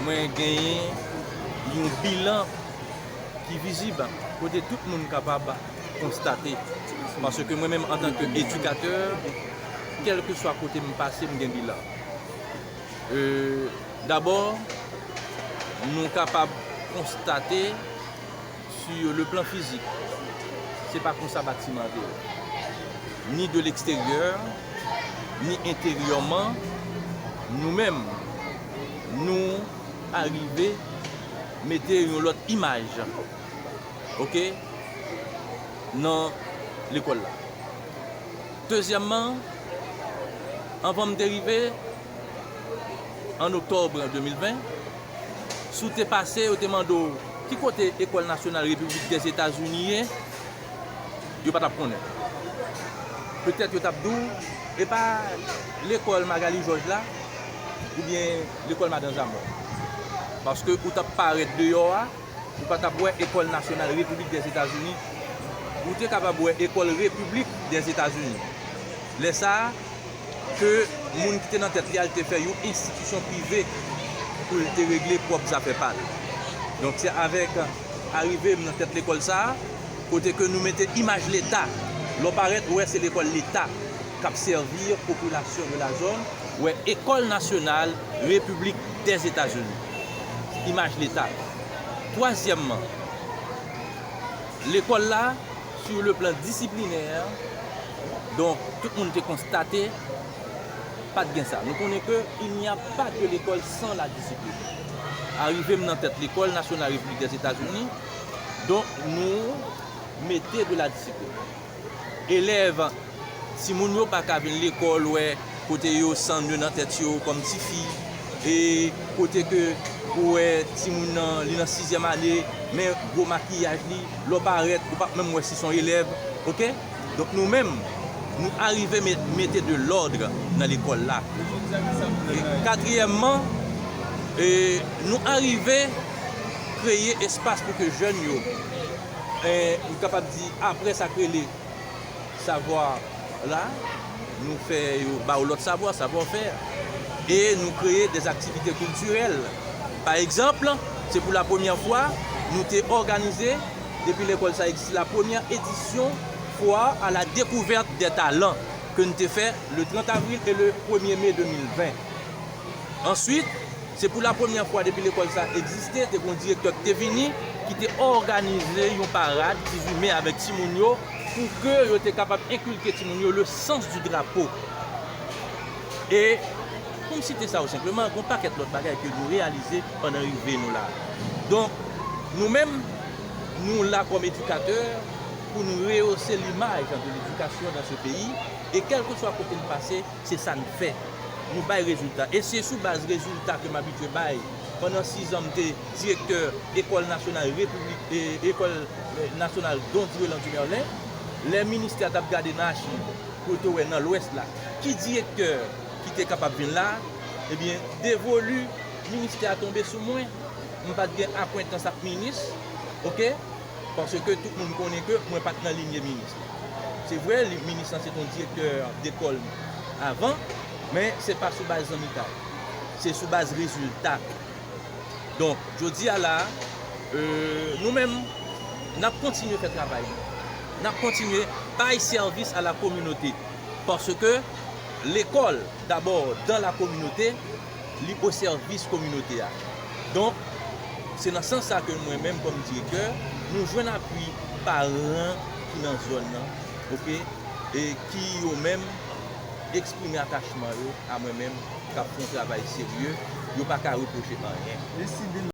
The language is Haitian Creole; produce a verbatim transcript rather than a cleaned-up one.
Mwen genyen yon bilan ki vizib, kote tout moun kapab konstate. Paske mwen menm, antanke edikatè, kèlkeswa kote m pase, m gen bilan. E, dabò, nou kapab konstate, sur le plan physique, se pa konsa batiman an te ye. Ni de l'extérieur, ni enteryèman, nou menm, nou arive mete yon lòt imaj, oke, nan lekòl la. Dezyèmman, anvan m te rive, an oktòb de mil ven, si w te pase, yo te mande w ki kote Ecole Nationale République des États-Unis ye, yo pa t ap konnen. Petèt yo t ap di w, e pa lekòl Magali Jòj la, oubyen lekòl Madan Zamò. Paske ou t ap parèt deyò a, ou pa t ap wè Ecole Nationale République des États-Unis. Ou te kapab wè Ecole République des États-Unis. Lè sa a, ke moun ki te nan tèt li a, li te fè yon enstitisyon prive pou l te regle pwòp zafè pa l. Donk, se avèk arive m nan tèt lekòl sa a, kote ke nou mete imaj Leta. Lè w parèt, ou wè se lekòl Leta k ap sèvi popilasyon de la zòn, ou wè Ecole Nationale République des États-Unis. Imaj Leta. Twazyèmman, lekòl la, sur le plan disciplinaire, donk, tout moun te konstate, pa t gen sa. Nou konnen ke il n'y a pas de l'école sans la discipline. Arive m nan tèt lekòl National République des États-Unis, donk, nou mete de la discipline. Elèv, timoun yo pa ka vin lekòl, wè, kote yo sann yo nan tèt yo kòm tifi, e kote ke ou wè timoun nan, li nan sizyèm ane, men gwo makiyaj li, lè w parèt, ou p ap menm wè si se yon elèv, oke? Donk, nou menm, nou arive met, mete de lòd nan lekòl la. E katriyèmman, e, nou arive kreye espas pou ke jèn yo, e, nou kapab di, apre sa k rele savwa la, nou fè yo ba w lòt savwa, savoir-faire. E nou kreye des activités culturelles. Pa egzanp, se pou la premyè fwa, nou te òganize, depi lekòl sa egziste, la première édition Foire à la découverte des talents ke nou te fè le trant avril e le premye me de mil ven. Answit, se pou la premyè fwa depi lekòl sa egziste, te gen yon direktè ki te vini, ki te òganize yon parad dizuit me avèk timoun yo, pou ke yo te kapab enkilke timoun yo le sens du drapeau. E, pou m site sa yo senpleman, gen yon pakèt lòt bagay ke nou reyalize pandan rive nou la. Donk, nou menm, nou la kòm edikatè pou nou rehausse l'image de l'éducation dans ce pays, e kèlkeswa kote n pase, se sa n fè. Nou bay rezilta. E se sou baz rezilta ke m abitye bay. Pandan sizan, m te direktè Ecole Nationale République, e, Ecole, e, Nationale Don Dieuland du Merlin. Lè ministè a t ap gade nan achiv, pou yo te wè nan Lwès la, ki direktè ki te kapab vin la, ebyen, devolu ministè a tonbe sou mwen. M pa t gen akwentans ak minis, oke? Paske tout moun konnen ke mwen pa t nan linye minis la. Se vre, li, minis lan se t yon direktè dekòl avan, men se pa sou baz zanmitay. Se sou baz rezilta. Donk, jodi a la, e, nou menm, n ap kontinye fè travay nou. N ap kontinye bay sèvis a la kominote. Paske lekòl, dabò, dans la communauté, li o sèvis kominote a. Donk, se nan sans sa ke mwen menm, kòm direktè, nou jwenn apui paran ki nan zòn nan, oke, e ki yo menm eksprime atachman yo a mwen menm, k ap fè yon travay serye, yo pa ka repwoche anyen.